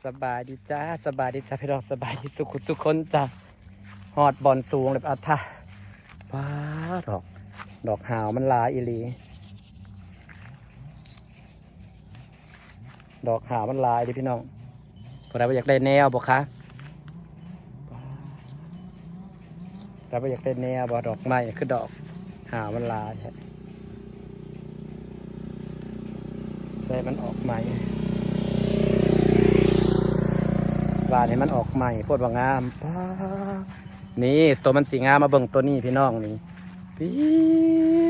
ສະບາຍດີຈ້າ ສະບາຍດີຈ້າພີ່ນ້ອງ ສະບາຍດີສູ່ຄົນສູ່ຄົນຈ້າ. ຮອດບ່ອນສູງແລ້ວ ອາ ທ່າ ປາດ ດອກ ດອກຫາວມັນຫຼາຍອີ່ຫຼີ ດອກຫາວມັນຫຼາຍເດ້ພີ່ນ້ອງ. ຜູ້ໃດວ່າຢາກໄດ້ແນວບໍ່ຄະ? ແລ້ວບໍ່ຢາກໄດ້ແນວບໍ່ ດອກໄມ້ຄືດອກຫາວມັນຫຼາຍແທ້. ໃສ່ມັນອອກໃໝ່ ຫວ່ານໃຫ້ມັນອອກໃໝ່ ໂພດວ່າງາມ. ປ້າ ນີ້ໂຕມັນຊິງາມ ມາເບິ່ງໂຕນີ້ພີ່ນ້ອງນີ້ ປີ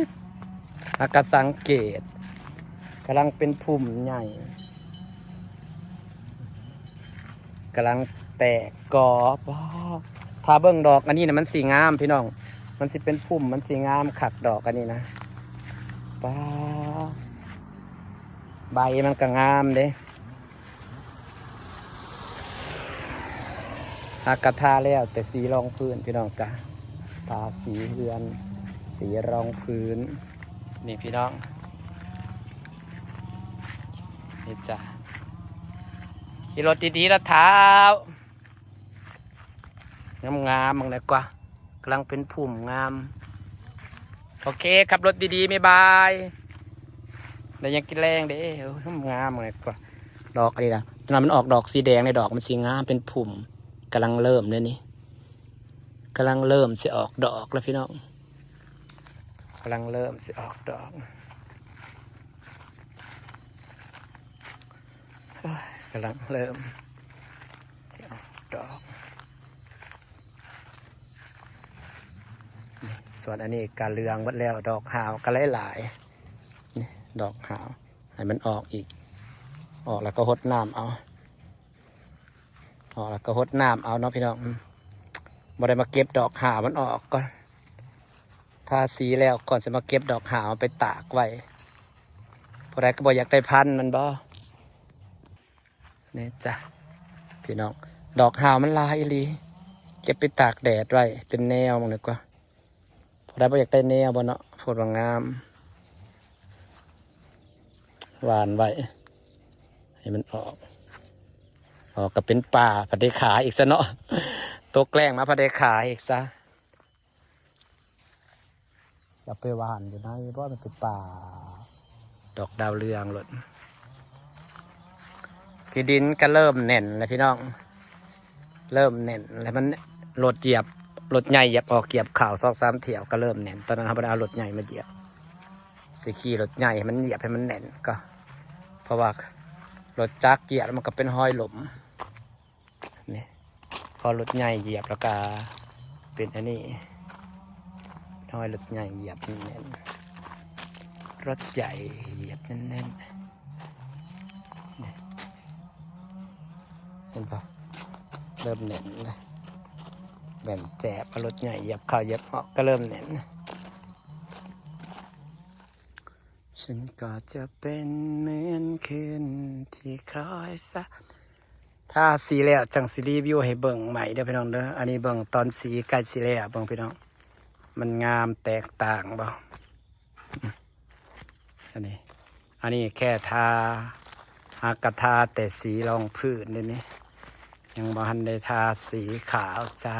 ດ ຫາກະສັງເກດ ກຳລັງເປັນພຸ່ມໃຫຍ່. ກຳລັງແຕກກໍ ວ້າວ ຖ້າເບິ່ງດອກອັນນີ້ນະ ມັນຊິງາມພີ່ນ້ອງ ມັນຊິເປັນພຸ່ມ ມັນຊິງາມຄັກດອກອັນນີ້ນະ. ປ້າ ໃບມັນກໍງາມເດ້ ຫາກະທາແລ້ວແຕ່ສີຮອງພື້ນພີ່ນ້ອງ ກະທາສີເຮືອນ ສີຮອງພື້ນ. ນີ້ພີ່ນ້ອງ ນີ້ຈ້າ ຂີ່ລົດດີໆ ລະທ້າວ ງາມໆ ເບິ່ງແດ່ກວ່າ ກຳລັງເປັນພຸ່ມງາມ. ໂອເຄ ຂັບລົດດີໆ ບາຍບາຍ ໄດ້ຫຍັງກິນແລງເດ້. ໂອ້ຍ ງາມ ເບິ່ງແດ່ກວ່າ ດອກອັນນີ້ນະ ຕອນນັ້ນມັນອອກດອກສີແດງເດ້ ດອກມັນຊິງາມເປັນພຸ່ມ ກຳລັງເລີ່ມເດ້ນີ້ ກຳລັງເລີ່ມຊິອອກດອກແລ້ວພີ່ນ້ອງ ກຳລັງເລີ່ມຊິອອກດອກ ໂອ້ຍ ກຳລັງເລີ່ມຊິອອກດອກ. ນີ້ ສ່ວນອັນນີ້ກະເຫຼືອງໝົດແລ້ວ ດອກຫາວກະຫຼາຍໆ ນີ້ ດອກຫາວ ໃຫ້ມັນອອກອີກ ອອກແລ້ວກໍຫົດນ້ຳເອົາ. ອອກແລ້ວກໍຫົດນ້ຳເອົາເນາະພີ່ນ້ອງ ອືມ ບໍ່ໄດ້ມາເກັບດອກຫາວມັນອອກກ່ອນ ທາສີແລ້ວກ່ອນຊິມາເກັບດອກຫາວໄປຕາກໄວ້. ຜູ້ໃດກໍບໍ່ຢາກໄດ້ພັນມັນບໍ? ນີ້ຈ້າ ພີ່ນ້ອງ ດອກຫາວມັນຫຼາຍອີ່ຫຼີ ເກັບໄປຕາກແດດໄວ້ເປັນແນວ ເບິ່ງດີກວ່າ. ຜູ້ໃດບໍ່ຢາກໄດ້ແນວບໍ່ເນາະ ໂພດວ່າງາມ ຫວ່ານໄວ້ໃຫ້ມັນອອກ ອອກກໍເປັນປ່າ ພັດໄດ້ຂາຍອີກຊະເນາະ ຕົກແລ້ງມາພັດໄດ້ຂາຍອີກຊະ. ເອົາໄປຫວ່ານຢູ່ໃນບໍ່ ມັນເປັນປ່າ ດອກດາວເຮືອງໂລດ. ຂີ້ດິນກໍເລີ່ມແໜ້ນແລ້ວພີ່ນ້ອງ ເລີ່ມແໜ້ນແລ້ວ ມັນ ລົດຢຽບ ລົດໃຫຍ່ຢຽບອອກຢຽບເຂົ້າສອງສາມຖ້ຽວກໍເລີ່ມແໜ້ນ. ຕອນນັ້ນເຮົາບໍ່ໄດ້ເອົາລົດໃຫຍ່ມາຢຽບ ຊິຂີ່ລົດໃຫຍ່ໃຫ້ມັນຢຽບໃຫ້ມັນແໜ້ນກໍ ເພາະວ່າລົດຈັກຢຽບແລ້ວມັນກໍເປັນຮອຍຫຼົ່ມ. ນີ້ ພໍລົດໃຫຍ່ຢຽບແລ້ວກະເປັນອັນນີ້ ຮອຍລົດໃຫຍ່ຢຽບແໜ້ນໆ ລົດໃຫຍ່ຢຽບແໜ້ນໆ ນີ້ ເຫັນບໍ່ ເລີ່ມແໜ້ນແລ້ວ ແໜ້ນແຈບ ເອົາລົດໃຫຍ່ຢຽບເຂົ້າຢຽບອອກກໍເລີ່ມແໜ້ນ. ທາສີແລ້ວຈັ່ງຊິຣີວິວໃຫ້ເບິ່ງໃໝ່ເດີພີ່ນ້ອງເດີ. ອັນນີ້ເບິ່ງຕອນສີໃກ້ຊິແລ້ວ ເບິ່ງພີ່ນ້ອງ ມັນງາມແຕກຕ່າງບໍ່? ອັນນີ້ ອັນນີ້ແຄ່ທາ ຫາກະທາແຕ່ສີຮອງພື້ນເດ້ນີ້ ຍັງບໍ່ທັນໄດ້ທາສີຂາວຈ້າ.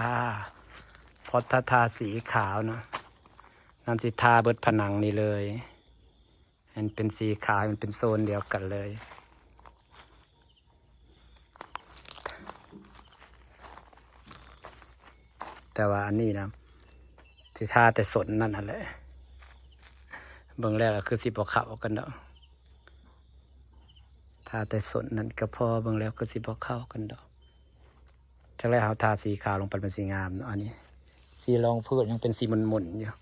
ພໍຖ້າທາສີຂາວນະ ນັ້ນຊິທາເບິດຜະໜັງນີ້ເລີຍ ໃຫ້ມັນເປັນສີຂາວ ໃຫ້ມັນເປັນໂຊນດຽວກັນເລີຍ. ແຕ່ວ່າອັນນີ້ນະ ຊິທາແຕ່ສົ້ນນັ້ນຫັ້ນແຫຼະ ເບິ່ງແລ້ວກໍຄືຊິບໍ່ເຂົ້າກັນດອກ ທາແຕ່ສົ້ນນັ້ນກໍພໍ ເບິ່ງແລ້ວຄືຊິບໍ່ເຂົ້າກັນດອກ. ຈັ່ງໃດເຮົາທາສີຂາວລົງໄປມັນຊິງາມເນາະ. ອັນນີ້ສີຮອງພື້ນຍັງເປັນສີໝຸ່ນໆຢູ່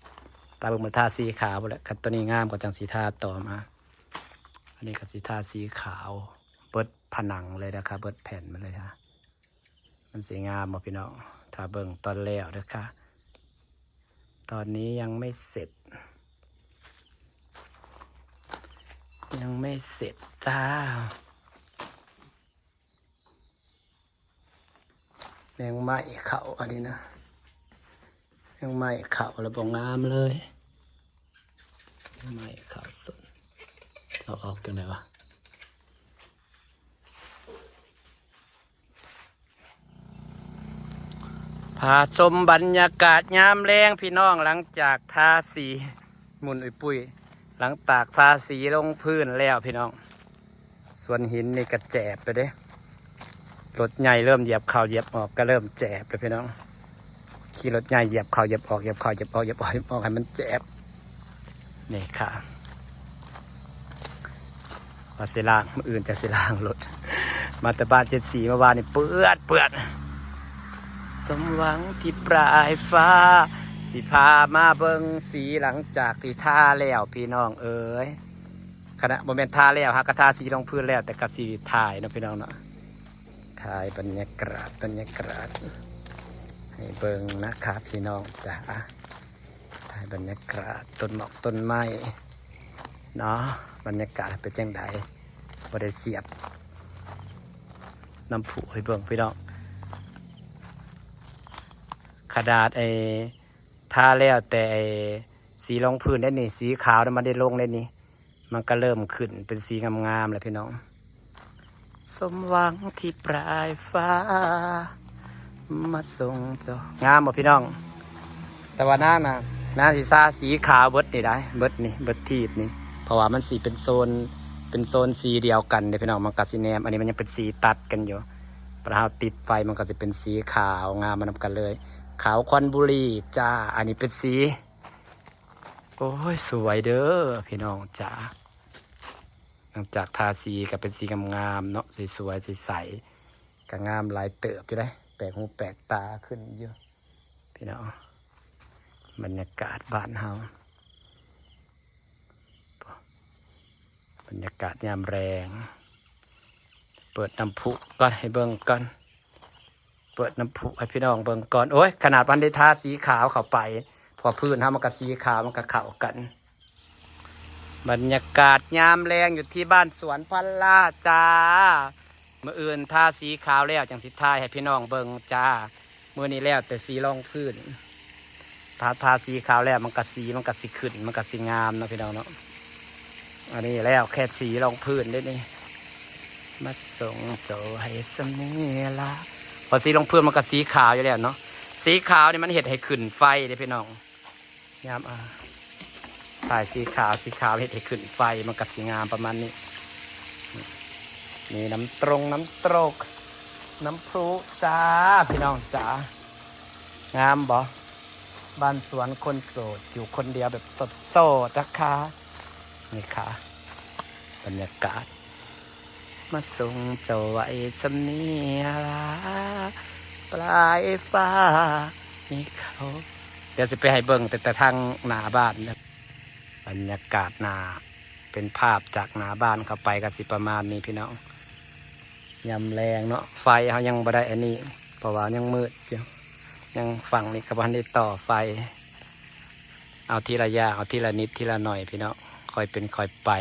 ຕາເບິ່ງມາທາສີຂາວພຸ້ນແຫຼະ ຄັນໂຕນີ້ງາມກໍຈັ່ງຊິທາຕໍ່ມາ. ອັນນີ້ກໍຊິທາສີຂາວເບິດຜະໜັງເລີຍນະຄະ ເບິດແຜ່ນມາເລີຍ ມັນຊິງາມບໍ່ພີ່ນ້ອງ? ຖ້າເບິ່ງຕອນແລ້ວເດີຄະ ຕອນນີ້ຍັງໄມ່ເສັດ ຍັງໄມ່ເສັດຈ້າ. ແມງໄມ້ເຂົ້າອັນນີ້ນະ ແມງໄມ້ເຂົ້າແລ້ວບໍ່ງາມເລີຍ ແມງໄມ້ເຂົ້າສົ້ນ ເອົາອອກຈັ່ງໃດວະ? ພາຊົມບັນຍາກາດຍາມແລງພີ່ນ້ອງ ຫຼັງຈາກທາສີ ໝຸ່ນອຸຍປຸ້ຍ ຫຼັງຈາກທາສີລົງພື້ນແລ້ວພີ່ນ້ອງ ສວນຫີນນີ້ກະແຈບແລ້ວເດ້ ລົດໃຫຍ່ເລີ່ມຢຽບເຂົ້າຢຽບອອກ ກະເລີ່ມແຈບແລ້ວພີ່ນ້ອງ ຂີ່ລົດໃຫຍ່ຢຽບເຂົ້າຢຽບອອກ ຢຽບເຂົ້າຢຽບອອກ ຢຽບເຂົ້າຢຽບອອກ ຢຽບເຂົ້າຢຽບອອກ ໃຫ້ມັນແຈບ ນີ້ຄ່ະ ວ່າຊິລ້າງ ມື້ອື່ນຈັ່ງຊິລ້າງລົດ ມາແຕ່ບ້ານເຈັດສີ ເມື່ອວານນີ້ເປື້ອນ ເປື້ອນ ສົມຫວັງທີ່ປາຍຟ້າ ຊິພາມາເບິ່ງສີຫຼັງຈາກທີ່ທາແລ້ວພີ່ນ້ອງເອີຍ ຄະນະ ບໍ່ແມ່ນທາແລ້ວ ຫາກະທາສີລົງພື້ນແລ້ວ ແຕ່ກະຊິຖ່າຍເນາະພີ່ນ້ອງເນາະ ຖ່າຍບັນຍາກາດ ບັນຍາກາດ ໃຫ້ເບິ່ງນະຄະພີ່ນ້ອງຈ້າ ຖ່າຍບັນຍາກາດຕົ້ນໝອກຕົ້ນໄມ້ເນາະ ບັນຍາກາດເປັນຈັ່ງໃດ ບໍ່ໄດ້ສຽບນ້ຳພຸໃຫ້ເບິ່ງພີ່ນ້ອງ ຂະໜາດໄອ້ ທາແລ້ວແຕ່ໄອ້ສີລົງພື້ນເດ້ນີ້ ສີຂາວນະ ມັນໄດ້ລົງເດ້ນີ້ ມັນກະເລີ່ມຂຶ້ນເປັນສີງາມໆແລ້ວພີ່ນ້ອງ ສົມຫວັງທີ່ປາຍຟ້າ ມາສົ່ງເຈົ້າ ງາມບໍ່ພີ່ນ້ອງ? ແຕ່ວ່ານາງນະ ນາງຊິທາສີຂາວເບິດນີ້ໄດ໋ ເບິດນີ້ ເບິດທີບນີ້ ເພາະວ່າມັນຊິເປັນໂຊນ ເປັນໂຊນສີດຽວກັນເດ້ພີ່ນ້ອງ ມັນກະຊິແນມ ອັນນີ້ມັນຍັງເປັນສີຕັດກັນຢູ່ ເວລາເຮົາຕິດໄຟມັນກະຊິເປັນສີຂາວ ງາມມານຳກັນເລີຍ ຂາວຄວັນບຸຣີຈ້າ ອັນນີ້ເປັນສີ ໂອ້ຍ ສວຍເດີພີ່ນ້ອງຈ້າ ຫຼັງຈາກທາສີກະເປັນສີງາມໆເນາະ ສວຍໆ ໃສໆ ກະງາມຫຼາຍເຕີບຢູ່ເດ້ ແປກຫູແປກຕາຂຶ້ນຢູ່ພີ່ນ້ອງ ບັນຍາກາດບ້ານເຮົາ ບັນຍາກາດຍາມແລງ ເປີດນ້ຳພຸກ່ອນ ໃຫ້ເບິ່ງກ່ອນ ເປີດນ້ຳພຸໃຫ້ພີ່ນ້ອງເບິ່ງກ່ອນ ໂອ້ຍ ຂະໜາດມັນໄດ້ທາສີຂາວເຂົ້າໄປ ເພາະພື້ນເຮົາມັນກະສີຂາວ ມັນກະເຂົ້າກັນ ບັນຍາກາດຍາມແລງຢູ່ທີ່ບ້ານສວນພັນລາຈ້າ ມື້ອື່ນທາສີຂາວແລ້ວຈັ່ງຊິຖ່າຍໃຫ້ພີ່ນ້ອງເບິ່ງຈ້າ ມື້ນີ້ແລ້ວແຕ່ສີລອງພື້ນ ຖ້າ ທາສີຂາວແລ້ວມັນກະສີ ມັນກະຊິຂຶ້ນ ມັນກະຊິງາມເນາະພີ່ນ້ອງເນາະ ອັນນີ້ແລ້ວແຄ່ສີລອງພື້ນເດ້ນີ້ ມາສົ່ງເຈົ້າໄວ້ສ່ຳນີ້ລະ ເພາະສີລອງພື້ນມັນກະສີຂາວຢູ່ແລ້ວເນາະ ສີຂາວນີ້ມັນເຮັດໃຫ້ຂຶ້ນໄຟເດ້ພີ່ນ້ອງ ຍາມ ອ່າ ຖ່າຍສີຂາວ ສີຂາວເຮັດໃຫ້ຂຶ້ນໄຟ ມັນກະຊິງາມປະມານນີ້ ມີນ້ຳຕົງ ນ້ຳຕົກ ນ້ຳພຸຈ້າ ພີ່ນ້ອງຈ້າ ງາມບໍ່? ບ້ານສວນຄົນໂສດ ຢູ່ຄົນດຽວແບບໂສດໆນະຄະ ນີ້ຄ່ະ ບັນຍາກາດ ມາສົ່ງເຈົ້າໄວ້ສ່ຳນີ້ລະ ປາຍຟ້າມີເຂົາ ດຽວຊິໄປໃຫ້ເບິ່ງແຕ່ ແຕ່ທາງໜ້າບ້ານເດີ ບັນຍາກາດໜ້າ ເປັນພາບຈາກໜ້າບ້ານເຂົ້າໄປກະຊິປະມານນີ້ພີ່ນ້ອງ ຍາມແລງເນາະ ໄຟເຮົາຍັງບໍ່ໄດ້ອັນນີ້ ເພາະວ່າຍັງມືດຢູ່ ຍັງ ຝັ່ງນີ້ກະບໍ່ທັນໄດ້ຕໍ່ໄຟ ເອົາທີລະຢ່າງ ເອົາທີລະນິດທີລະໜ້ອຍພີ່ນ້ອງ ຄ່ອຍເປັນຄ່ອຍໄປ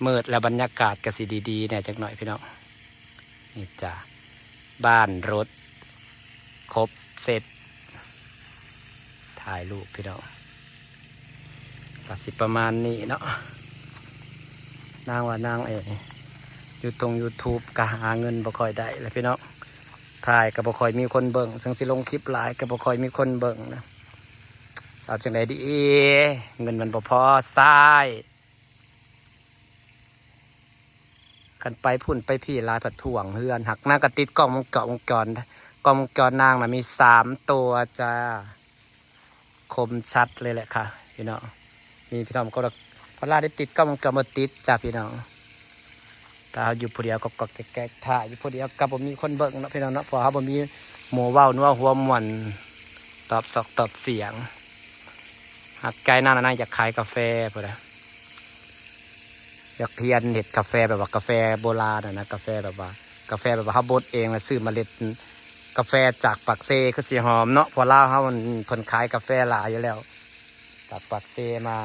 ມືດແລ້ວບັນຍາກາດກະຊິດີໆແດ່ຈັກໜ້ອຍພີ່ນ້ອງ ນີ້ຈ້າ ບ້ານລົດຄົບເຊັດ ຖ່າຍຮູບພີ່ນ້ອງ ກະຊິປະມານນີ້ເນາະ ນາງວ່ານາງເອ ຢູຕົງຢູທູບກະຫາເງິນບໍ່ຄ່ອຍໄດ້ລະພີ່ນ້ອງ ຖ່າຍກະບໍ່ຄ່ອຍມີຄົນເບິ່ງ ເຊິ່ງຊິລົງຄລິບຫຼາຍກະບໍ່ຄ່ອຍມີຄົນເບິ່ງນະ ເອົາຈັ່ງໃດດີ ເງິນມັນບໍ່ພໍໃຊ້ ຄັນໄປພຸ້ນໄປພີ້ຫຼາຍພັດພວງເຮືອນ ຫາກນາງກະຕິດກ້ອງວົງຈອນ ກ້ອງວົງຈອນນາງນະມີສາມຕົວຈ້າ ຄົມຊັດເລີຍແຫຼະຄ່ະພີ່ນ້ອງ ມີພີ່ນ້ອງກໍ ເວລາໄດ້ຕິດກ້ອງວົງຈອນບໍ່ຕິດຈ້າພີ່ນ້ອງ ຖ້າເຮົາຢູ່ຜູ້ດຽວກໍ ກໍແກກໆ ຖ້າຢູ່ຜູ້ດຽວກໍບໍ່ມີຄົນເບິ່ງເນາະພີ່ນ້ອງເນາະ ເພາະເຮົາບໍ່ມີໝູ່ເວົ້ານົວຫົວມ່ວນ ຕອບຊອກຕອບສຽງ ຫາກໃກ້ນາງນະ ນາງຢາກຂາຍກາແຟພຸ້ນນະ ຢາກຮຽນເຮັດກາແຟແບບວ່າກາແຟໂບລານນະ ກາແຟແບບວ່າ ກາແຟແບບວ່າເຮົາບົດເອງ ແລ້ວຊື້ເມລັດກາແຟຈາກປາກເຊ ຄືຊິຫອມເນາະ ເພາະລາວເຮົາມັນ ເພິ່ນຂາຍກາແຟຫຼາຍຢູ່ແລ້ວ ຈາກປາກເຊມາ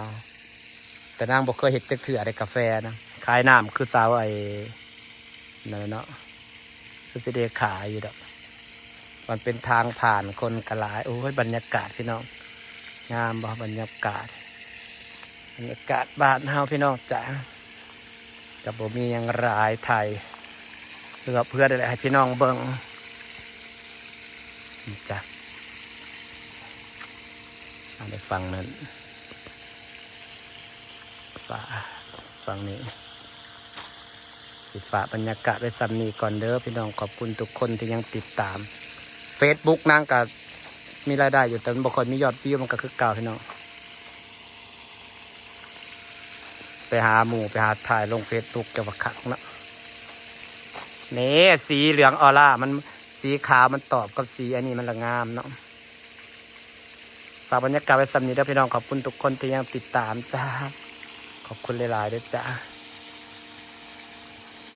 ແຕ່ນາງບໍ່ເຄີຍເຮັດຈັກເທື່ອເດ້ກາແຟນະ ຂາຍນ້ຳຄືສາວໄອ້ນັ້ນແຫຼະເນາະ ຄືຊິໄດ້ຂາຍຢູ່ດອກ ມັນເປັນທາງຜ່ານ ຄົນກະຫຼາຍ ໂອ້ຍ ບັນຍາກາດພີ່ນ້ອງ ງາມບໍ່ ບັນຍາກາດ ບັນຍາກາດບ້ານເຮົາພີ່ນ້ອງຈ້າ ກະບໍ່ມີຫຍັງຫຼາຍ ຖ່າຍເຮືອບເຮືອນນີ້ແຫຼະໃຫ້ພີ່ນ້ອງເບິ່ງ ນີ້ຈ້າ ອັນນີ້ຝັ່ງນັ້ນ ຝາ ຝັ່ງນີ້ ຊິຝາກບັນຍາກາດໄວ້ສ່ຳນີ້ກ່ອນເດີພີ່ນ້ອງ. ຂອບຄຸນທຸກຄົນທີ່ຍັງຕິດຕາມ. ເຟສບຸກນາງກະມີລາຍໄດ້ຢູ່ ແຕ່ມັນບໍ່ຄ່ອຍມີຍອດວິວ ມັນກະຄືເກົ່າພີ່ນ້ອງ. ໄປຫາໝູ່ ໄປຫາຖ່າຍລົງເຟສບຸກ ຈະວ່າຄັກເນາະ. ນີ້ ສີເຫຼືອງອໍລາ ມັນ ສີຂາວມັນຕອບກັບສີອັນນີ້ ມັນລະງາມເນາະ. ຝາກບັນຍາກາດໄວ້ສ່ຳນີ້ເດີພີ່ນ້ອງ. ຂອບຄຸນທຸກຄົນທີ່ຍັງຕິດຕາມຈ້າ. ຂອບຄຸນຫຼາຍໆເດີຈ້າ.